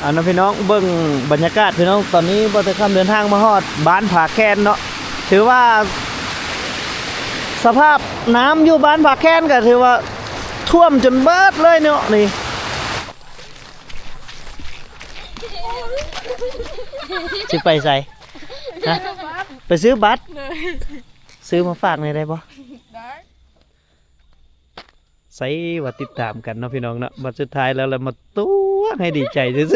ເອົາເນາະພີ່ນ້ອງ ເບິ່ງບັນຍາກາດພີ່ນ້ອງ ຕອນນີ້ບ່າວໄຊຄຳເດີນທາງມາຮອດບ້ານຜາແຄນເນາະ ຖືວ່າສະພາບນ້ຳຢູ່ບ້ານຜາແຄນກໍຖືວ່າຖ້ວມຈົນເບິດເລີຍເນາະນີ້. ຊິໄປໃສ? ຮະ? ໄປຊື້ບັດ? ໂດຍ. ຊື້ມາຝາກແດ່ໄດ້ບໍ່? ໄດ້. ໃສ່ວ່າຕິດຕາມກັນເນາະພີ່ນ້ອງເນາະ ບັດສຸດທ້າຍແລ້ວລະມາຕົວະໃຫ້ດີໃຈຊື່ໆ.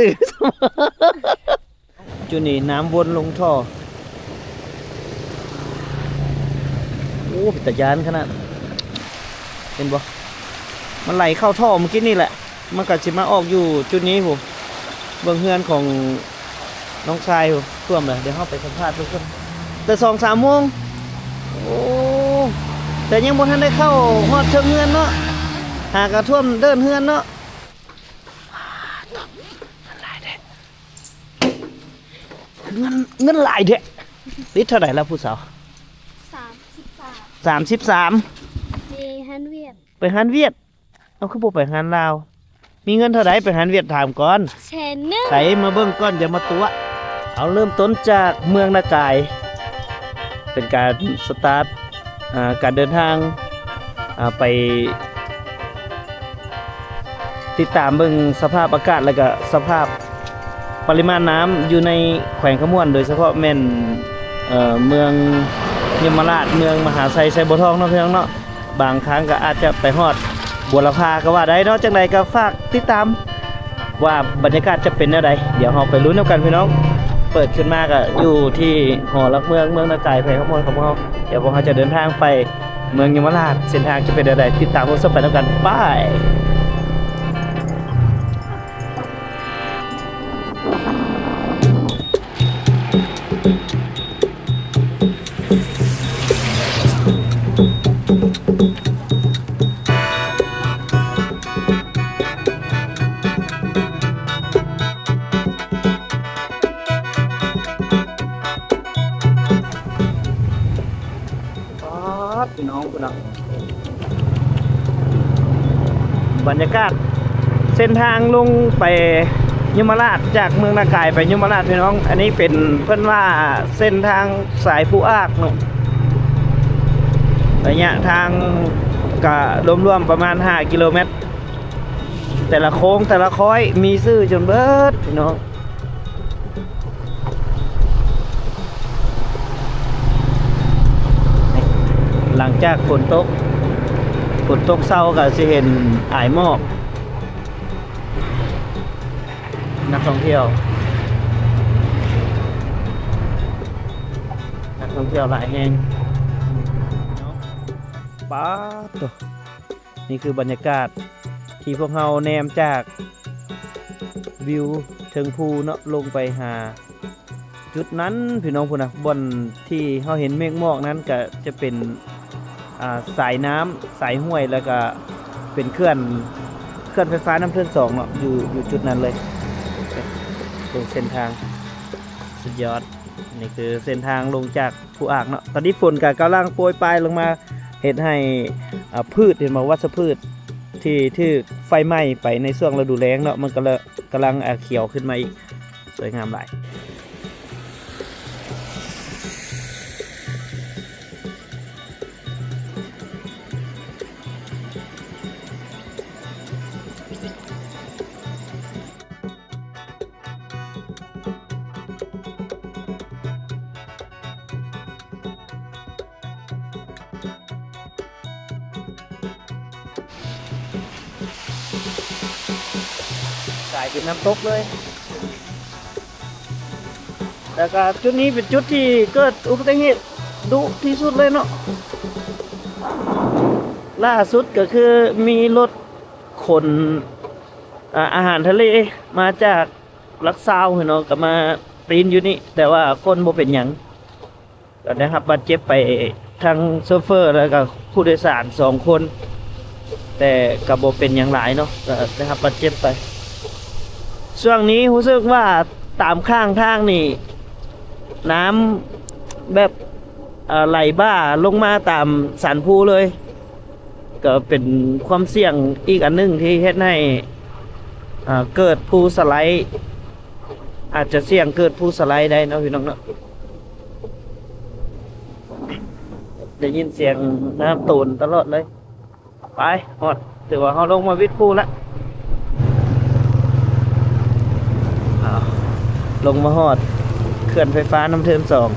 ຈຸດນີ້ນ້ຳວົນລົງທໍ່. ໂອ້ ເປັນຕາຢ້ານຂະໜາດ ເຫັນບໍ່? ມັນໄຫຼເຂົ້າທໍ່ມື້ກີ້ນີ້ແຫຼະ ມັນກໍຊິມາອອກຢູ່ຈຸດນີ້ພຸ້ນ. ເບິ່ງເຮືອນຂອງນ້ອງຊາຍພຸ້ນ ຖ້ວມແລ້ວ. ດຽວເຮົາໄປສຳພາດເບິ່ງເພິ່ນ ແຕ່ສອງສາມໂມງ. ໂອ້ ແຕ່ຍັງບໍ່ທັນໄດ້ເຂົ້າຮອດເທິງເຮືອນເນາະ ຫາກະຖ້ວມເດີ່ນເຮືອນເນາະ. ເງິນຫຼາຍແທ້ ເງິນ ເງິນຫຼາຍແທ້. ລິດເທົ່າໃດລະຜູ້ສາວ? ສາມສິບສາມ. ສາມສິບສາມ. ໄປຮ້ານວຽດ ໄປຮ້ານວຽດ. ເອົາ ຄືບໍ່ໄປຮ້ານລາວ? ມີເງິນເທົ່າໃດໄປຮ້ານຫວຽດ ຖາມກ່ອນ. ແສນໜຶ່ງ. ໃສ ມາເບິ່ງກ່ອນ ຢ່າມາຕົວະ. ເອົາ ເລີ່ມຕົ້ນຈາກເມືອງນາກາຍ ເປັນການສະຕາດ ອ່າ ການເດີນທາງ ອ່າ ໄປຕິດຕາມເບິ່ງສະພາບອາກາດ ແລະກະສະພາບ ປະລິມານນ້ຳຢູ່ໃນແຂວງຄຳມ່ວນ ໂດຍສະເພາະແມ່ນ ເອີ ເມືອງຍົມມະລາດ ເມືອງມະຫາໄຊ ໄຊບົວທອງເນາະ ພີ່ນ້ອງເນາະ. ບາງຄັ້ງກໍອາດຈະໄປຮອດບົວລະພາກໍວ່າໄດ້ເນາະ. ຈັ່ງໃດກໍຝາກຕິດຕາມວ່າບັນຍາກາດຈະເປັນແນວໃດ ດຽວເຮົາໄປລຸ້ນນຳກັນພີ່ນ້ອງ. ເປີດຂຶ້ນມາກໍຢູ່ທີ່ຫໍຫຼັກເມືອງ ເມືອງນາກາຍ ແຂວງຄຳມ່ວນຂອງພວກເຮົາ. ດຽວພວກເຮົາຈະເດີນທາງໄປເມືອງຍົມມະລາດ ເສັ້ນທາງຈະເປັນແນວໃດ ຕິດຕາມຮັບຊົມໄປນຳກັນ ໄປ. ປາດ ພີ່ນ້ອງພຸ້ນນະ ບັນຍາກາດເສັ້ນທາງລົງໄປຍົມມະລາດ ຈາກເມືອງນາກາຍໄປຍົມມະລາດ ພີ່ນ້ອງ. ອັນນີ້ເປັນ ເພິ່ນວ່າເສັ້ນທາງສາຍພູອາກເນາະ ໄລຍະທາງກະລວມໆປະມານຫ້າກິໂລແມັດ. ແຕ່ລະໂຄ້ງແຕ່ລະຄ້ອຍມີຊື່ຈົນເບິດ ພີ່ນ້ອງ. ຫຼັງຈາກຝົນຕົກ ຝົນຕົກເຊົາກໍຊິເຫັນອາຍໝອກ. ນັກທ່ອງທ່ຽວ ນັກທ່ອງທ່ຽວຫຼາຍແຮງ. ປາດໂທ້ ນີ້ຄືບັນຍາກາດທີ່ພວກເຮົາແນມຈາກວິວເທິງພູເນາະ ລົງໄປຫາຈຸດນັ້ນ ພີ່ນ້ອງ ພຸ້ນນະ. ບ່ອນທີ່ເຮົາເຫັນເມກໝອກນັ້ນກະຈະເປັນ ອ່າ ສາຍນ້ຳ ສາຍຫ້ວຍ ແລ້ວກະເປັນເຂື່ອນ ເຂື່ອນໄຟຟ້ານ້ຳເທີນສອງເນາະ ຢູ່ ຢູ່ຈຸດນັ້ນເລີຍ. ເບິ່ງເສັ້ນທາງ ສຸດຍອດ. ນີ້ຄືເສັ້ນທາງລົງຈາກ ພູອາກເນາະ. ຕອນນີ້ຝົນກໍກຳລັງໂປຍປາຍລົງມາ ເຮັດໃຫ້ ອ່າ ພືດ ເຫັນບໍ່ ວັດຊະພືດທີ່ຖືກໄຟໄໝ້ໄປໃນຊ່ວງລະດູແລ້ງເນາະ ມັນກໍເລີຍກຳລັງ ອ່າ ຂຽວຂຶ້ນມາອີກ ສວຍງາມຫຼາຍ. ກາຍເປັນນ້ຳຕົກເລີຍ ແລ້ວກໍຈຸດນີ້ເປັນຈຸດທີ່ເກີດອຸບັດຕິເຫດດຸທີ່ສຸດເລີຍເນາະ. ລ່າສຸດກໍຄືມີລົດຂົນ ອາ ອາຫານທະເລມາຈາກ ຫຼັກຊາວເນາະ ກໍມາປີນຢູ່ນີ້ ແຕ່ວ່າຄົນບໍ່ເປັນຫຍັງ ກໍໄດ້ຮັບບາດເຈັບໄປທັງໂຊເຟີ ແລ້ວກໍຜູ້ໂດຍສານສອງຄົນ ແຕ່ກໍບໍ່ເປັນຫຍັງຫຼາຍເນາະ ກໍໄດ້ຮັບບາດເຈັບໄປ. ຊ່ວງນີ້ຮູ້ສຶກວ່າຕາມຂ້າງທາງນີ້ ນ້ຳແບບ ເອີ ໄຫຼບ່າລົງມາຕາມສັນພູເລີຍ ກໍເປັນຄວາມສ່ຽງອີກອັນໜຶ່ງທີ່ເຮັດໃຫ້ ເອີ ເກີດພູສະໄລ ອາດຈະສ່ຽງເກີດພູສະໄລໄດ້ເນາະ ພີ່ນ້ອງເນາະ. ໄດ້ຍິນສຽງນ້ຳໂຕນຕະຫຼອດເລີຍ. ໄປ ຮອດ ຖືວ່າເຮົາລົງມາວິດພູລະ. ອາ ລົງມາຮອດເຂື່ອນໄຟຟ້ານ້ຳເທີນສອງ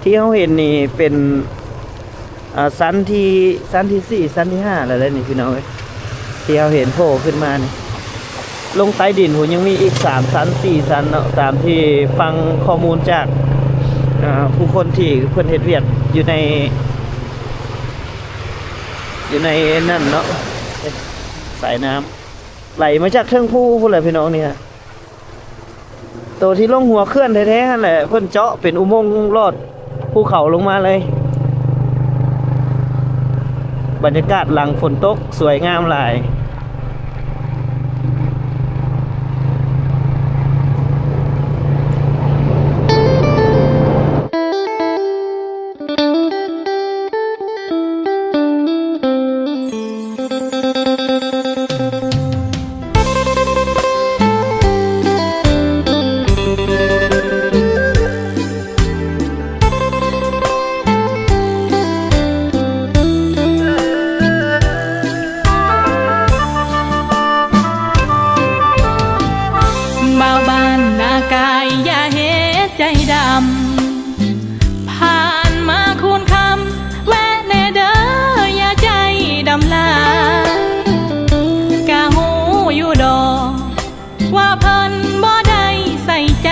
ທີ່ເຮົາເຫັນນີ້ເປັນ ອາ ຊັ້ນທີ ຊັ້ນທີສີ່ ຊັ້ນທີຫ້າແລ້ວແຫຼະນີ້ ພີ່ນ້ອງເອີຍ ທີ່ເຮົາເຫັນໂຜ່ຂຶ້ນມານີ້. ລົງໃຕ້ດິນພຸ້ນຍັງມີອີກສາມຊັ້ນ ສີ່ຊັ້ນເນາະ ຕາມທີ່ຟັງຂໍ້ມູນຈາກ ອາ ຜູ້ຄົນທີ່ເພິ່ນເຮັດວຽກຢູ່ໃນ ຢູ່ໃນນັ້ນເນາະ ສາຍນ້ຳໄຫຼມາຈາກເທິງພູພຸ້ນແຫຼະ ພີ່ນ້ອງ. ນີ້ ໂຕທີ່ລົງຫົວເຂື່ອນແທ້ໆຫັ້ນແຫຼະ ເພິ່ນເຈາະເປັນອຸໂມງລອດພູເຂົາລົງມາເລີຍ. ບັນຍາກາດຫຼັງຝົນຕົກສວຍງາມຫຼາຍ. ບ່າວບ້ານນາກາຍ ຢ່າເຮັດໃຈດຳ ຜ່ານມາຄູນຄຳ ແວະແດ່ເດີ ຢ່າໃຈດຳຫຼາຍ. ກະຮູ້ຢູ່ດອກວ່າເພິ່ນບໍ່ໄດ້ໃສ່ໃຈ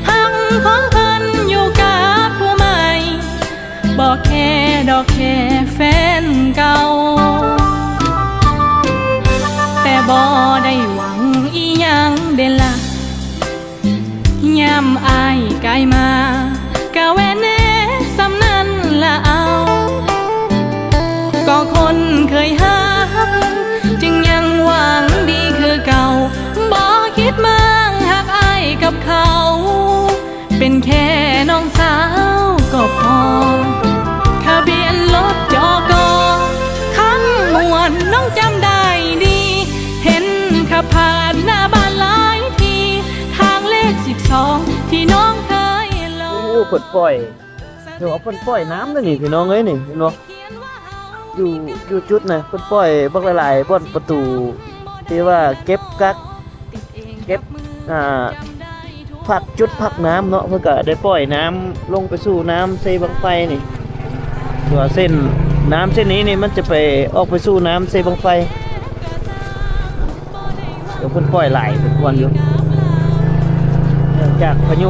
ຮັກຂອງເພິ່ນຢູ່ກັບຜູ້ໃໝ່ ບໍ່ແຄດອກແຄ່ແຟນເກົ່າ ແຕ່ບໍ່ໄດ້ຫວັງອີ່ຫຍັງເດລະ. ຍາມອ້າຍກາຍມາ ກະແວ່ນແດ່ສ່ຳນັ້ນລະເອົາ. ກໍຄົນເຄີຍຮັກ ຈຶ່ງຍັງຫວັງດີຄືເກົ່າ ບໍ່ຄິດມາງຮັກອ້າຍກັບເຂົາ ເປັນແຄ່ນ້ອງສາວກໍພໍ. ທະບຽນລົດ ຈກ ຄັນມ່ວນນ້ອງຈຳໄດ້ດີ ເຫັນຂັບຜ່ານໜ້າບ້ານຫຼາຍທີ ທາງເລກສິບສອງ ທີ່ນ້ອງເຄີຍລອງ. ໂອ້ ເພິ່ນປ່ອຍ ຖືວ່າເພິ່ນປ່ອຍນ້ຳແລ້ວນີ້ ພີ່ນ້ອງເອີຍ ນີ້ເຫັນບໍ່? ຢູ່ ຢູ່ຈຸດນະ ເພິ່ນປ່ອຍບັກຫຼາຍໆ ບ່ອນປະຕູ ທີ່ວ່າເກັບກັກ ເກັບ ອ່າ ພັກ ຈຸດພັກນ້ຳເນາະ ເພິ່ນກະໄດ້ປ່ອຍນ້ຳລົງໄປສູ່ນ້ຳເຊບັ້ງໄຟນີ້. ຖືວ່າເສັ້ນ ນ້ຳເສັ້ນນີ້ນີ້ ມັນຈະໄປ ອອກໄປສູ່ນ້ຳເຊບັ້ງໄຟ. ດຽວເພິ່ນປ່ອຍຫຼາຍສົມຄວນຢູ່ ເນື່ອງຈາກພາຍຸ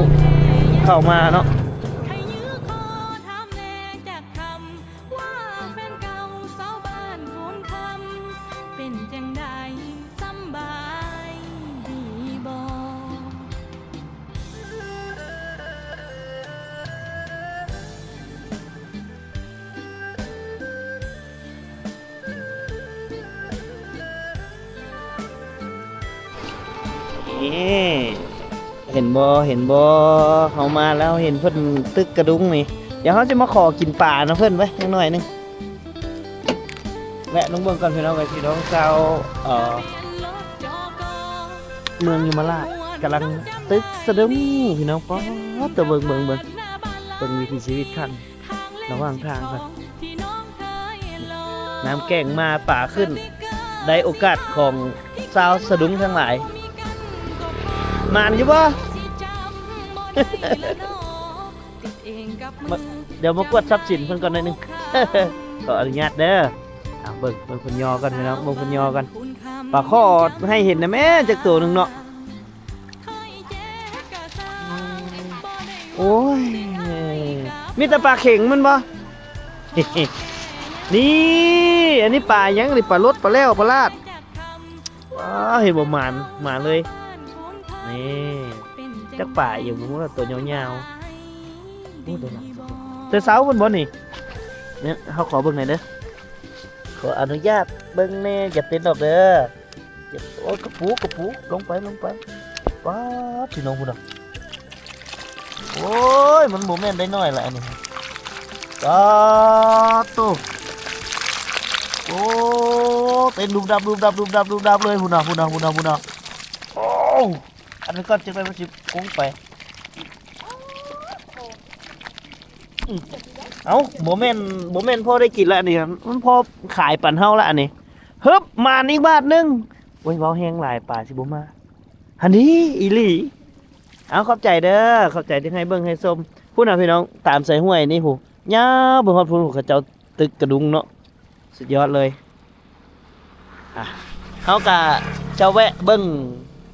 ເຂົ້າມາເນາະ. ເອີ ເຫັນບໍ່ ເຫັນບໍ່ ເຮົາມາແລ້ວ ເຫັນເພິ່ນຕຶກກະດຸງນີ້. ດຽວເຮົາຊິມາຂໍກິນປານຳເພິ່ນໄວ້ຈັກໜ້ອຍໜຶ່ງ. ແວະລົງເບິ່ງກ່ອນ ພີ່ນ້ອງເອີຍ ພີ່ນ້ອງຊາວ ເອີ ເມືອງຍົມມະລາດ ກຳລັງຕຶກສະດຸ້ງ ພີ່ນ້ອງ. ປາດ ເບິ່ງ ເບິ່ງ ເບິ່ງ ເບິ່ງວິຖີຊີວິດຂັ້ນລະຫວ່າງທາງ. ນ້ຳແກ້ງມາ ປາຂຶ້ນ ໄດ້ໂອກາດຂອງຊາວສະດຸ້ງທັງຫຼາຍ. ໝານຢູ່ບໍ່? ມາ ດຽວມາກວດຊັບສິນເພິ່ນກ່ອນໜ້ອຍໜຶ່ງ ຂໍອະນຸຍາດເດີ. ເອົາ ເບິ່ງ ເບິ່ງເພິ່ນຍໍກ່ອນ ພີ່ນ້ອງ ເບິ່ງເພິ່ນຍໍກ່ອນ. ປາຂໍໃຫ້ເຫັນແດ່ແມ້ ຈັກໂຕໜຶ່ງເນາະ. ໂອ້ຍ ມີແຕ່ປາເຂັງແມ່ນບໍ່? ນີ້ ອັນນີ້ປາຫຍັງນີ້? ປາລົດ ປາແລ້ວ ປາລາດ. ອ້າ ເຫັນບໍ່? ໝານ ໝານເລີຍ. ນີ້ ຈັກປາອີ່ຫຍັງບໍ່ຮູ້ລະ ຕົວຍາວໆ. ໂອ້ ຕົວນັ້ນ ແຕ່ເຊົ້າພຸ້ນບໍ່ນີ້? ນີ້ ເຮົາຂໍເບິ່ງໜ່ອຍເດີ ຂໍອະນຸຍາດເບິ່ງແດ່. ຢ່າເຕັນອອກເດີ. ໂອ້ຍ ກະປູ ກະປູ ລົງໄປ ລົງໄປ. ປາດ ພີ່ນ້ອງພຸ້ນນະ. ໂອ້ຍ ມັນບໍ່ແມ່ນໄດ້ໜ້ອຍລະອັນນີ້. ປາດໂຕ ໂອ້ ເຕັ້ນດຸບດັບ ດຸບດັບ ດຸບດັບ ດຸບດັບເລີຍ. ພຸ້ນນະ ພຸ້ນນະ ພຸ້ນນະ ພຸ້ນນະ. ໂອ້ ອັນນີ້ກ່ອນ ຈັກໜ້ອຍມັນຊິກຸ້ງໄປ. ອືມ ເອົ້າ ບໍ່ແມ່ນ ບໍ່ແມ່ນພໍໄດ້ກິນລະອັນນີ້ ມັນພໍຂາຍປັນເຮົາລະອັນນີ້. ຮຶບ ມາອີກບາດໜຶ່ງ. ໂອ້ຍ ເວົ້າແຮງຫຼາຍ ປາຊິບໍ່ມາ. ຫັ້ນນີ້ອີ່ຫຼີ. ເອົາ ຂອບໃຈເດີ ຂອບໃຈທີ່ໃຫ້ເບິ່ງໃຫ້ຊົມ. ພຸ້ນນະພີ່ນ້ອງ ຕາມສາຍຫ້ວຍນີ້ພຸ້ນ ຍາວໄປຮອດພຸ້ນ ເຂົາເຈົ້າຕຶກກະດຸງເນາະ. ສຸດຍອດເລີຍ. ອ່ະ ເຮົາກະຈະແວະເບິ່ງ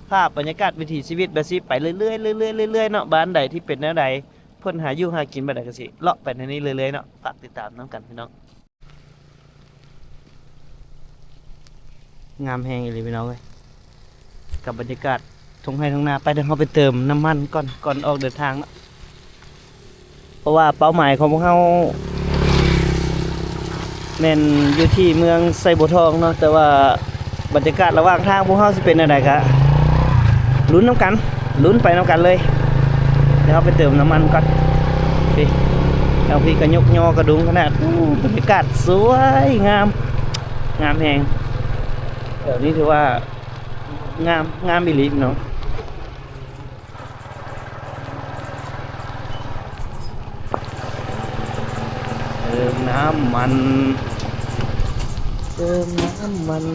ພາບບັນຍາກາດວິຖີຊີວິດແບບຊີ້ໄປເລື້ອຍໆ ເລື້ອຍໆ ເລື້ອຍໆເນາະ. ບ້ານໃດທີ່ເປັນແນວໃດ ເພິ່ນຫາຢູ່ຫາກິນແບບໃດ ກະຊິເລາະໄປແນວນີ້ເລື້ອຍໆເນາະ. ຝາກຕິດຕາມນຳກັນພີ່ນ້ອງ. ງາມແຮງອີ່ຫຼີພີ່ນ້ອງເອີຍ ກັບບັນຍາກາດທົ່ງໄຮ່ທົ່ງນາ. ໄປ ດຽວເຮົາໄປເຕີມນ້ຳມັນກ່ອນ ກ່ອນອອກເດີນທາງເນາະ. ເພາະວ່າເປົ້າໝາຍຂອງພວກເຮົາແມ່ນຢູ່ທີ່ເມືອງໄຊບົວທອງເນາະ, ແຕ່ວ່າບັນຍາກາດລະຫວ່າງທາງພວກເຮົາຊິເປັນແນວໃດ ກະລຸ້ນນຳກັນ, ລຸ້ນໄປນຳກັນເລີຍ. ດຽວເຮົາໄປເຕີມນ້ຳມັນກ່ອນ. ນີ້ ທາງພີ້ກະຍົກຍໍກະດຸງຂະໜາດ. ໂອ້ ບັນຍາກາດສວຍງາມ ງາມແຮງ. ແຖວນີ້ຖືວ່າງາມ ງາມອີ່ຫຼີເນາະ. ເຕີມນ້ຳມັນ ເຕີມນ້ຳມັນ.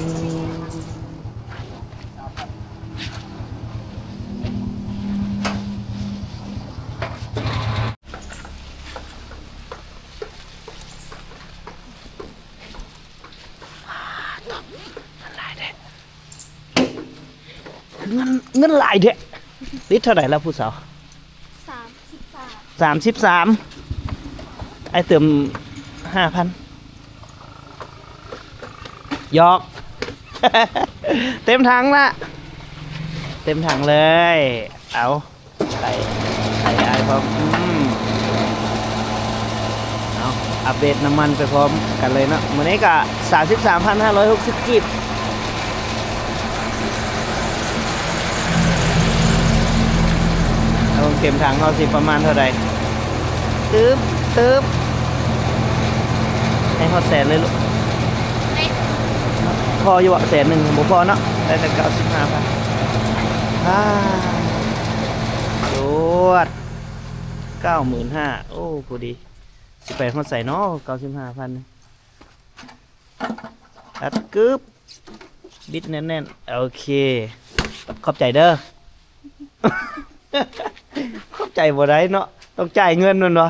ເງິນ ເງິນຫຼາຍແທ້. ລິດເທົ່າໃດລະຜູ້ສາວ? ສາມສິບສາມ ສາມສິບສາມ. ອ້າຍເຕີມຫ້າພັນ. ຫຍອກ. ເຕັມຖັງລະ ເຕັມຖັງເລີຍ. ເອົາ. ໄປ ໄປອ້າຍພ້ອມ. ອືມ ເອົາ ອັບເດດນ້ຳມັນໄປພ້ອມກັນເລີຍເນາະ. ມື້ນີ້ກະສາມສິບສາມພັນຫ້າຮ້ອຍຫົກສິບກີບ. ເອົາ ເຕັມຖັງເຮົາຊິປະມານເທົ່າໃດ? ຕຶບ ຕຶບ ໃຫ້ຮອດແສນເລີຍລູກ. ພໍຢູ່ບໍ່? ແສນໜຶ່ງບໍ່ພໍເນາະ, ໄດ້ແຕ່ເກົ້າສິບຫ້າພັນ. ອາ ໂລດ ເກົ້າໝື່ນຫ້າ. ໂອ້ ພໍດີ. ຊິໄປຮອດໃສເນາະ ເກົ້າສິບຫ້າພັນນີ້? ອັດ ກຶບ ບິດແໜ້ນໆ. ໂອເຄ ຂອບໃຈເດີ. ຂອບໃຈບໍ່ໄດ້ເນາະ, ຕ້ອງຈ່າຍເງິນແມ່ນບໍ່?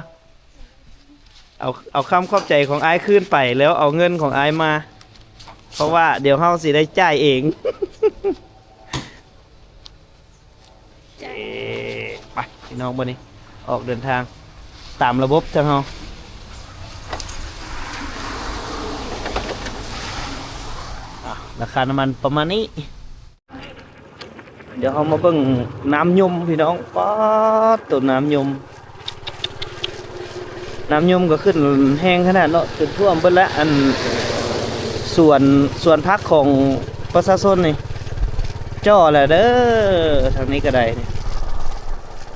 ເອົາ ເອົາຄຳຂອບໃຈຂອງອ້າຍຄືນໄປ ແລ້ວເອົາເງິນຂອງອ້າຍມາ, ເພາະວ່າດຽວເຮົາຊິໄດ້ຈ່າຍເອງ. ເອີ ໄປພີ່ນ້ອງ ບັດນີ້ອອກເດີນທາງຕາມລະບົບທາງເຮົາ. ອາ ລາຄານ້ຳມັນປະມານນີ້. ດຽວເຮົາມາເບິ່ງນ້ຳຍົມພີ່ນ້ອງ. ປາດໂຕ ນ້ຳຍົມ. ນ້ຳຍົມກໍຂຶ້ນແຮງຂະໜາດເນາະ, ຈົນຖ້ວມເບິດແລ້ວ. ອັນສວນ ສວນຜັກຂອງປະຊາຊົນນີ້ ຈໍ້ແລ້ວເດີ. ທາງນີ້ກໍໄດ້ນີ້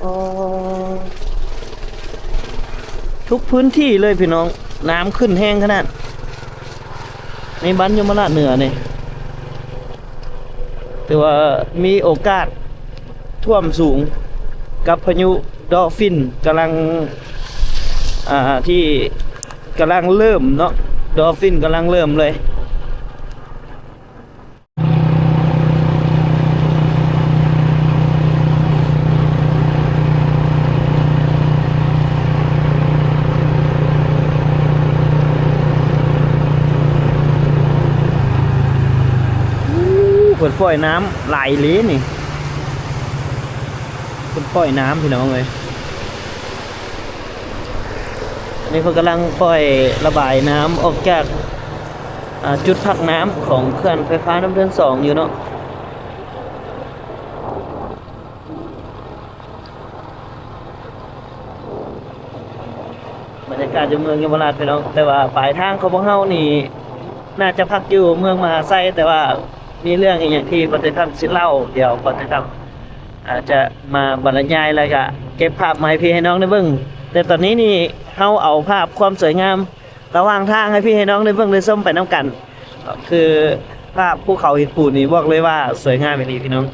ອໍ ທຸກພື້ນທີ່ເລີຍພີ່ນ້ອງ, ນ້ຳຂຶ້ນແຮງຂະໜາດ. ໃນບ້ານຍົມມະລາດເໜືອນີ້ ຖືວ່າມີໂອກາດຖ້ວມສູງ ກັບພາຍຸດໍຟິນກຳລັງ ອ່າ ທີ່ກຳລັງເລີ່ມເນາະ, ດໍຟິນກຳລັງເລີ່ມເລີຍ. ໂອ້ ເພິ່ນປ່ອຍນ້ຳຫຼາຍອີ່ຫຼີນີ້, ເພິ່ນປ່ອຍນ້ຳພີ່ນ້ອງເອີຍ. ອັນນີ້ເພິ່ນກຳລັງປ່ອຍລະບາຍນ້ຳອອກຈາກ ອ່າ ຈຸດພັກນ້ຳຂອງເຂື່ອນໄຟຟ້ານ້ຳເທີນສອງຢູ່ເນາະ. ບັນຍາກາດຢູ່ເມືອງຍົມມະລາດພີ່ນ້ອງ, ແຕ່ວ່າປາຍທາງຂອງພວກເຮົານີ້ ໜ້າຈະພັກຢູ່ເມືອງມະຫາໄຊ, ແຕ່ວ່າມີເລື່ອງອີ່ຫຍັງທີ່ບໍ່ໄດ້ທັນຊິເລົ່າ, ດຽວບໍ່ໄດ້ທັນ ອາດຈະມາບັນລະຍາຍ ແລ້ວກະເກັບພາບມາໃຫ້ພີ່ໃຫ້ນ້ອງໄດ້ເບິ່ງ. ແຕ່ຕອນນີ້ນີ້ ເຮົາເອົາພາບຄວາມສວຍງາມລະຫວ່າງທາງໃຫ້ພີ່ໃຫ້ນ້ອງໄດ້ເບິ່ງໄດ້ຊົມໄປນຳກັນ. ຄືພາບພູເຂົາຫີນປູນນີ້ ບອກເລີຍວ່າສວຍງາມອີ່ຫຼີພີ່ນ້ອງ.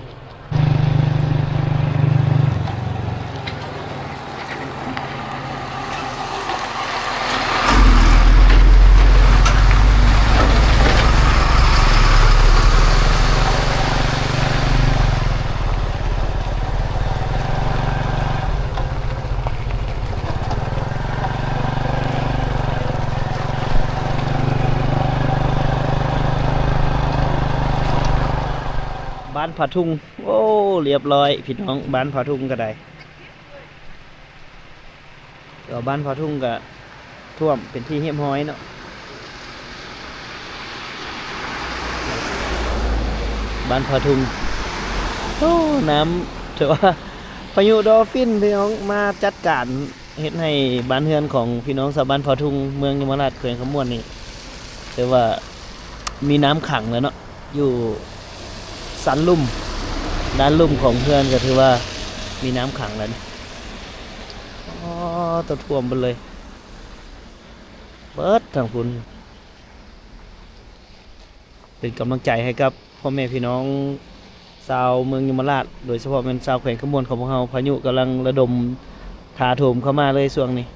ຜາທຸ່ງ ໂອ້ ລຽບຮ້ອຍພີ່ນ້ອງ ບ້ານຜາທຸ່ງກໍໄດ້ ແຕ່ວ່າບ້ານຜາທຸ່ງກໍຖ້ວມເປັນທີ່ຮຽບຮ້ອຍເນາະ ບ້ານຜາທຸ່ງ ໂອ້ ນ້ຳ ຖືວ່າພາຍຸດອຟຟິນພີ່ນ້ອງ ມາຈັດການ ເຮັດໃຫ້ບ້ານເຮືອນຂອງພີ່ນ້ອງຊາວບ້ານຜາທຸ່ງ ເມືອງຍົມມະລາດ ແຂວງຄຳມ່ວນນີ້ ຖືວ່າມີນ້ຳຂັງແລ້ວເນາະ ຢູ່ຊັ້ນລຸ່ມ ດ້ານລຸ່ມຂອງເຮືອນກໍຖືວ່າມີນ້ຳຂັງແລ້ວນີ້ ອໍ ຕົວຖ້ວມເບິດເລີຍ ເບິດທາງພຸ້ນ. ເປັນກຳລັງໃຈໃຫ້ກັບພໍ່ແມ່ພີ່ນ້ອງຊາວເມືອງຍົມມະລາດ ໂດຍສະເພາະແມ່ນຊາວແຂວງຄຳມ່ວນຂອງພວກເຮົາ ພາຍຸກຳລັງລະດົມຖາໂຖມເຂົ້າມາເລີຍຊ່ວງນີ້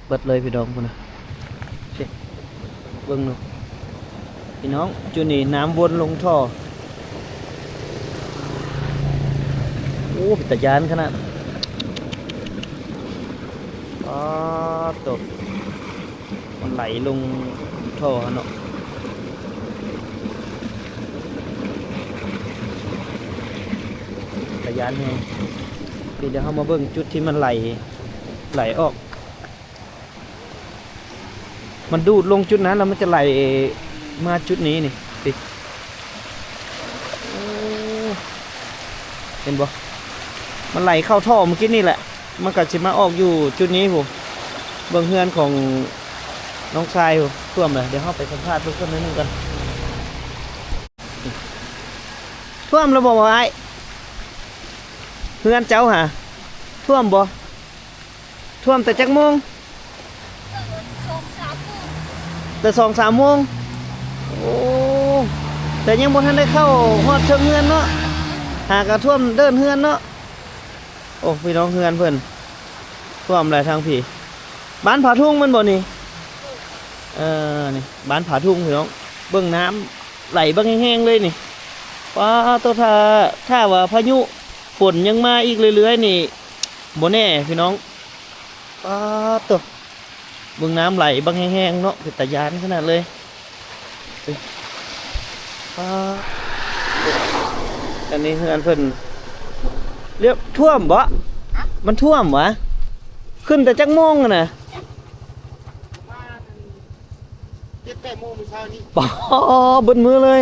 ເບິດເລີຍພີ່ນ້ອງພຸ້ນນະ ເບິ່ງດູພີ່ນ້ອງ ຈຸດນີ້ນ້ຳວົນລົງທໍ່ ໂອ້ ເປັນຕາຢ້ານຂະໜາດ ປາດໂທ້ ມັນໄຫຼລົງທໍ່ຫັ້ນເນາະ ຕາຢ້ານແຮງ ດຽວເຮົາມາເບິ່ງຈຸດທີ່ມັນໄຫຼ ໄຫຼອອກ ມັນດູດລົງຈຸດນັ້ນ ແລ້ວມັນຈະໄຫຼມາຈຸດນີ້ນີ້ ຕິ ໂອ້ ເຫັນບໍ່? ມັນໄຫຼເຂົ້າທໍ່ມື້ກີ້ນີ້ແຫຼະ ມັນກໍຊິມາອອກຢູ່ຈຸດນີ້ພຸ້ນ ເບິ່ງເຮືອນຂອງນ້ອງຊາຍພຸ້ນ ຖ້ວມແລ້ວ ດຽວເຮົາໄປສຳພາດເບິ່ງເພິ່ນໜ້ອຍໜຶ່ງກ່ອນ ຖ້ວມແລ້ວບໍ່ອ້າຍ? ເຮືອນເຈົ້າຫາ ຖ້ວມບໍ່? ຖ້ວມແຕ່ຈັກໂມງ? ສອງສາມໂມງ ແຕ່ສອງສາມໂມງ ໂອ້ ແຕ່ຍັງບໍ່ທັນໄດ້ເຂົ້າຮອດເທິງເຮືອນເນາະ ຫາກະຖ້ວມເດີ່ນເຮືອນເນາະ ໂອ້ ພີ່ນ້ອງເຮືອນເພິ່ນຖ້ວມແລ້ວທາງພີ້ ບ້ານຜາທຸ່ງແມ່ນບໍ່ນີ້? ເອີ ນີ້ບ້ານຜາທຸ່ງພີ່ນ້ອງ ເບິ່ງນ້ຳໄຫຼບັກແຮງໆເລີຍນີ້ ປາດໂທ້ ຖ້າ ຖ້າວ່າພາຍຸຝົນຍັງມາອີກເລື້ອຍໆນີ້ ບໍ່ແນ່ພີ່ນ້ອງ ປາດໂທ້ ເບິ່ງນ້ຳໄຫຼບັກແຮງໆເນາະ ເປັນຕາຢ້ານຂະໜາດເລີຍ ປາດ ອັນນີ້ເຮືອນເພິ່ນ ລຽບຖ້ວມບໍ? ມັນຖ້ວມຫວາ? ຂຶ້ນແຕ່ຈັກໂມງຫັ້ນນະ? ເຈັດແປດໂມງມື້ເຊົ້ານີ້ ປາດ ເບິດມື້ເລີຍ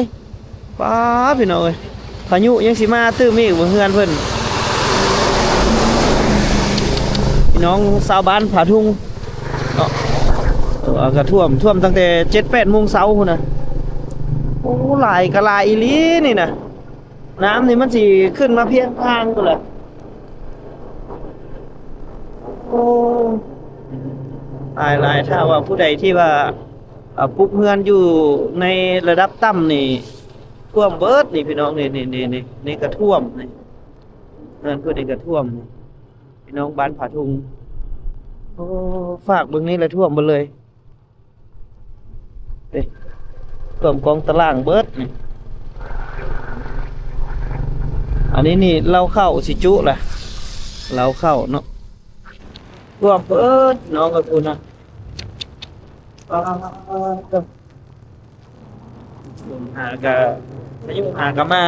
ປາດ ພີ່ນ້ອງເອີຍ ພາຍຸຍັງຊິມາຕື່ມອີກບໍ່ ເຮືອນເພິ່ນ ພີ່ນ້ອງຊາວບ້ານຜາທຸ່ງເນາະ ເອີ ກະຖ້ວມ ຖ້ວມຕັ້ງແຕ່ເຈັດແປດໂມງເຊົ້າພຸ້ນນະ ໂອ້ ຫຼາຍກະຫຼາຍອີ່ຫຼີນີ້ນະ ນ້ຳນີ້ມັນຊິຂຶ້ນມາພຽງທາງພຸ້ນແຫຼະ ໂອ້ ຫຼາຍໆ ຖ້າວ່າຜູ້ໃດທີ່ວ່າ ອ່າ ປຸກເຮືອນຢູ່ໃນລະດັບຕ່ຳນີ້ ຖ້ວມເບິດນີ້ພີ່ນ້ອງ ນີ້ ນີ້ ນີ້ ນີ້ ນີ້ກະຖ້ວມນີ້ ເຮືອນຜູ້ນີ້ກະຖ້ວມນີ້ ພີ່ນ້ອງບ້ານຜາທຸ່ງ ໂອ້ ຟາກເບິ່ງນີ້ລະຖ້ວມເບິດເລີຍ ນີ້ ຖ້ວມກອງຕະລ່າງເບິດນີ້ ອັນນີ້ນີ້ເລົ້າເຂົ້າຊິຈຸລະ ເລົ້າເຂົ້າເນາະ ຖ້ວມເບິດນ້ອງກະພຸ້ນນະ ປາດໂທ້ ຫາກະ ພາຍຸຫາກະມາ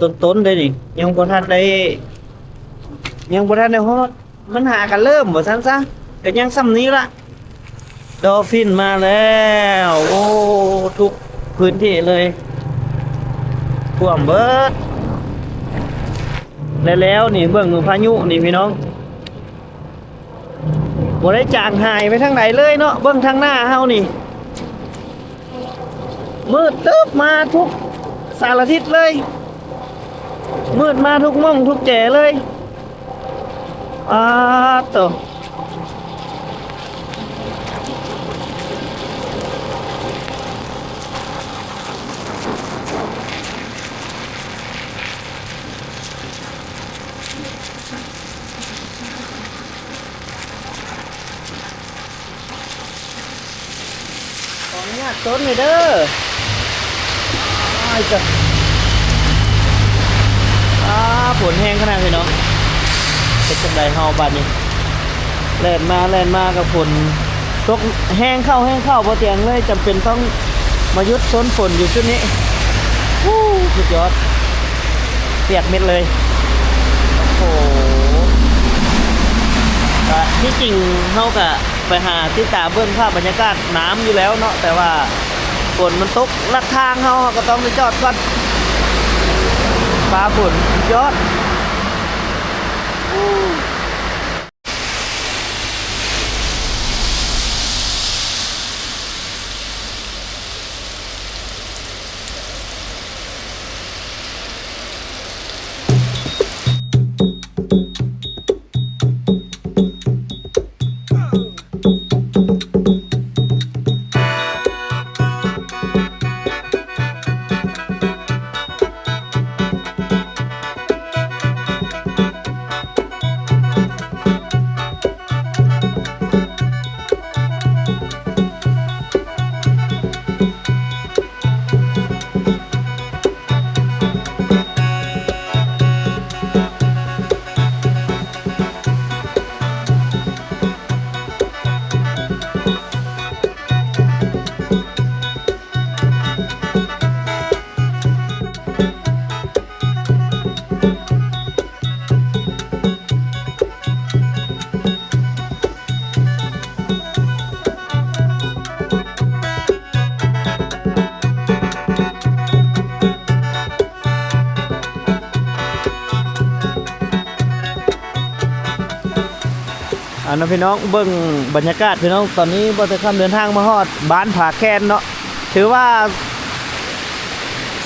ຕົ້ນໆ ເດ້ນີ້ ຍັງບໍ່ທັນໄດ້ ຍັງບໍ່ທັນໄດ້ຮອດ ມັນຫາກະເລີ່ມວ່າຊັ້ນຊະ ກະຍັງຊ່ຳນີ້ລະ ດອຟຟິນມາແລ້ວ ໂອ້ ທຸກພື້ນທີ່ເລີຍ ຖ້ວມເບິດ ແລ້ວໆ ນີ້ເບິ່ງພາຍຸນີ້ພີ່ນ້ອງ ບໍ່ໄດ້ຈາງຫາຍໄປທາງໃດເລີຍເນາະ ເບິ່ງທາງໜ້າເຮົານີ້ ມືດຕຶບມາທຸກສາລະທິດເລີຍ ມືດມາທຸກໝ່ອງທຸກແຈເລີຍ ອາໂຕ ຂໍອະນຸຍາດຊົນໜ້ອຍເດີ ອ້າຍເຈົ້າ ອາ ຝົນແຮງຂະໜາດພີ່ນ້ອງ ເຮັດຈັ່ງໃດເຮົາບາດນີ້ ແລ່ນມາແລ່ນມາກະຝົນຕົກແຮງເຂົ້າແຮງເຂົ້າ ບໍ່ຕຽງເລີຍ ຈຳເປັນຕ້ອງມາຢຸດຊົນຝົນຢູ່ຈຸດນີ້ ໂອ້ ສຸດຍອດ ປຽກເໝັດເລີຍ. ໂອ້ໂຫ ກະທີ່ຈິງເຮົາກະໄປຫາຕິດຕາມເບິ່ງພາບບັນຍາກາດນ້ຳຢູ່ແລ້ວເນາະ ແຕ່ວ່າຝົນມັນຕົກລັດທາງເຮົາ ເຮົາກະຕ້ອງໄດ້ຈອດກ່ອນ. ຟ້າຝົນ ສຸດຍອດ. ເອົາເນາະພີ່ນ້ອງ ເບິ່ງບັນຍາກາດພີ່ນ້ອງ ຕອນນີ້ບ່າວແຕງຄຳເດີນທາງມາຮອດບ້ານຜາແຄນເນາະ ຖືວ່າ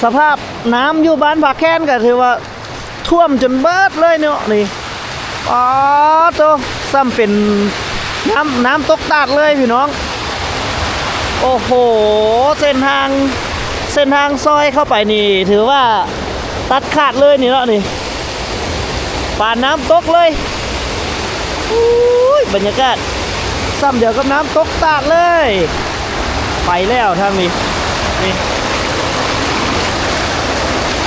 ສະພາບນ້ຳຢູ່ບ້ານຜາແຄນກະຖືວ່າ ຖ້ວມຈົນເບິດເລີຍເນາະນີ້. ປາໂຕ ສ່ຳເປັນນ້ຳ ນ້ຳຕົກຕາດເລີຍພີ່ນ້ອງ. ໂອ້ໂຫ ເສັ້ນທາງ ເສັ້ນທາງຊອຍເຂົ້າໄປນີ້ ຖືວ່າຕັດຂາດເລີຍນີ້ເນາະນີ້ ປານນ້ຳຕົກເລີຍ. ໂອ້ຍ ບັນຍາກາດສ່ຳດຽວກັບນ້ຳຕົກຕາດເລີຍ. ໄປແລ້ວທາງນີ້ ນີ້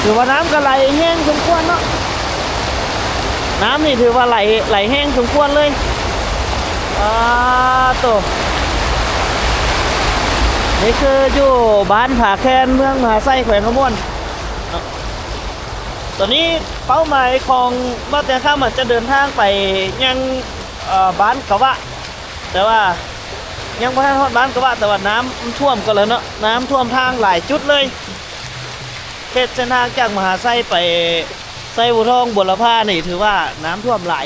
ຖືວ່ານ້ຳກະໄຫຼແຮງສົມຄວນເນາະ ນ້ຳນີ້ຖືວ່າໄຫຼ ໄຫຼແຮງສົມຄວນເລີຍ. ປາໂຕ ນີ້ຄືຢູ່ບ້ານຜາແຄນ ເມືອງມະຫາໄຊ ແຂວງຄຳມ່ວນເນາະ. ຕອນນີ້ເປົ້າໝາຍຂອງບ່າວແຕງຄຳອາດຈະເດີນທາງໄປຍັງ ເອີ ບ້ານກະວະ ແຕ່ວ່າຍັງບໍ່ທັນຮອດບ້ານກະວະ ແຕ່ວ່ານ້ຳມັນຖ້ວມກັນແລ້ວເນາະ ນ້ຳຖ້ວມທາງຫຼາຍຈຸດເລີຍ. ເຂດເສັ້ນທາງຈາກມະຫາໄຊໄປໄຊບົວທອງ ບົວລະພານີ້ ຖືວ່ານ້ຳຖ້ວມຫຼາຍ.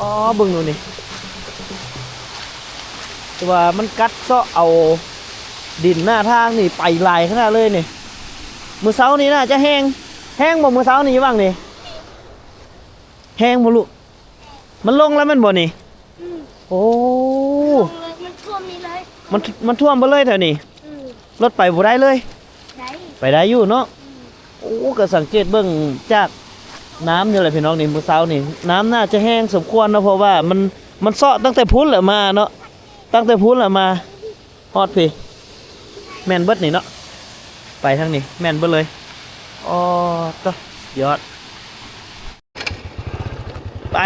ອໍ ເບິ່ງດູນີ້ ຖືວ່າມັນກັດເຊາະເອົາດິນໜ້າທາງນີ້ໄປຫຼາຍຂະໜາດເລີຍນີ້. ມື້ເຊົ້ານີ້ໜ້າຈະແຫ້ງ ແຫ້ງບໍ່ມື້ເຊົ້ານີ້ຢູ່ຫວ່າງນີ້? ແຫ້ງບໍ່ລູກ? ມັນລົງແລ້ວແມ່ນບໍ່ນີ້? ອືມ ໂອ້ ມັນຖ້ວມນີ້ເລີຍ ມັນ ມັນຖ້ວມເບິດເລີຍແຖວນີ້. ອືມ ລົດໄປບໍ່ໄດ້ເລີຍ? ໄດ້ ໄປໄດ້ຢູ່ເນາະ. ອືມ ໂອ້ ກະສັງເກດເບິ່ງຈາກນ້ຳນີ້ແຫຼະພີ່ນ້ອງນີ້ ມື້ເຊົ້ານີ້ນ້ຳໜ້າຈະແຮງສົມຄວນເນາະ ເພາະວ່າມັນ ມັນເຊາະຕັ້ງແຕ່ພຸ້ນແຫຼະມາເນາະ ຕັ້ງແຕ່ພຸ້ນແຫຼະມາ ຮອດພີ້ ແມ່ນເບິດນີ້ເນາະ. ໄປທາງນີ້ແມ່ນເບິດເລີຍ. ອໍ ຕະ ຍອດ ໄປ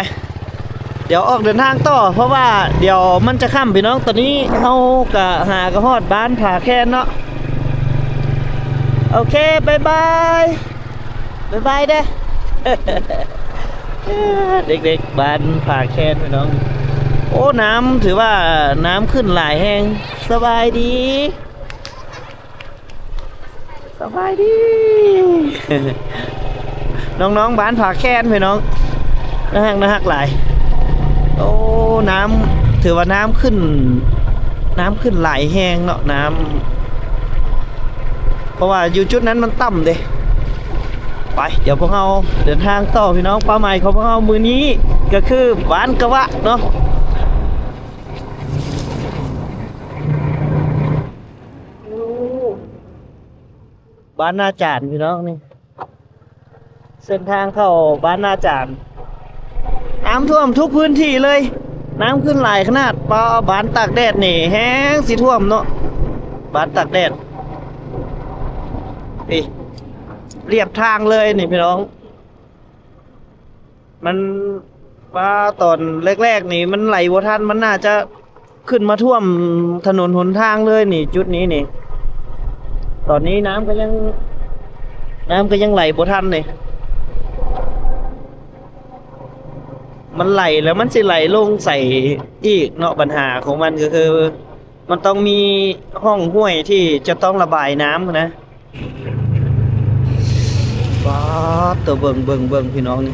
ດຽວອອກເດີນທາງຕໍ່ ເພາະວ່າດຽວມັນຈະຄ່ຳພີ່ນ້ອງ. ຕອນນີ້ເຮົາກະຫາກະຮອດບ້ານຜາແຄນເນາະ. ໂອເຄ ບາຍບາຍ ບາຍບາຍເດີ້ ເດັກໆ ບ້ານຜາແຄນພີ່ນ້ອງ. ໂອ້ ນ້ຳ ຖືວ່ານ້ຳຂຶ້ນຫຼາຍແຮງ. ສະບາຍດີ ສະບາຍດີ ນ້ອງໆ ບ້ານຜາແຄນພີ່ນ້ອງ ໜ້າຮັກ ໜ້າຮັກຫຼາຍ. ໂອ້ ນ້ຳ ຖືວ່ານ້ຳຂຶ້ນ ນ້ຳຂຶ້ນຫຼາຍແຮງເນາະ ນ້ຳ ເພາະວ່າຢູ່ຈຸດນັ້ນມັນຕ່ຳເດ້. ໄປ ດຽວພວກເຮົາເດີນທາງຕໍ່ພີ່ນ້ອງ. ເປົ້າໝາຍຂອງພວກເຮົາມື້ນີ້ກະຄືບ້ານກະວະເນາະ. ໂອ້ ບ້ານນາຈານພີ່ນ້ອງນີ້ ເສັ້ນທາງເຂົ້າບ້ານນາຈານ. ນ້ຳຖ້ວມທຸກພື້ນທີ່ເລີຍ ນ້ຳຂຶ້ນຫຼາຍຂະໜາດ. ປ້າ ບ້ານຕາກແດດນີ້ແຮງຊິຖ້ວມເນາະ ບ້ານຕາກແດດ. ນີ້ ລຽບທາງເລີຍນີ້ພີ່ນ້ອງ. ມັນ ວ່າຕອນແລກໆນີ້ມັນໄຫຼບໍ່ທັນ ມັນໜ້າຈະຂຶ້ນມາຖ້ວມຖະໜົນຫົນທາງເລີຍນີ້ ຈຸດນີ້ນີ້. ຕອນນີ້ນ້ຳກໍຍັງ ນ້ຳກໍຍັງໄຫຼບໍ່ທັນເດ້ ມັນໄຫຼແລ້ວມັນຊິໄຫຼລົງໃສອີກເນາະ. ບັນຫາຂອງມັນກໍຄື ມັນຕ້ອງມີຮ່ອງຫ້ວຍທີ່ຈະຕ້ອງລະບາຍນ້ຳນະ. ປາດໂຕ ເບິ່ງ ເບິ່ງ ເບິ່ງ ພີ່ນ້ອງນີ້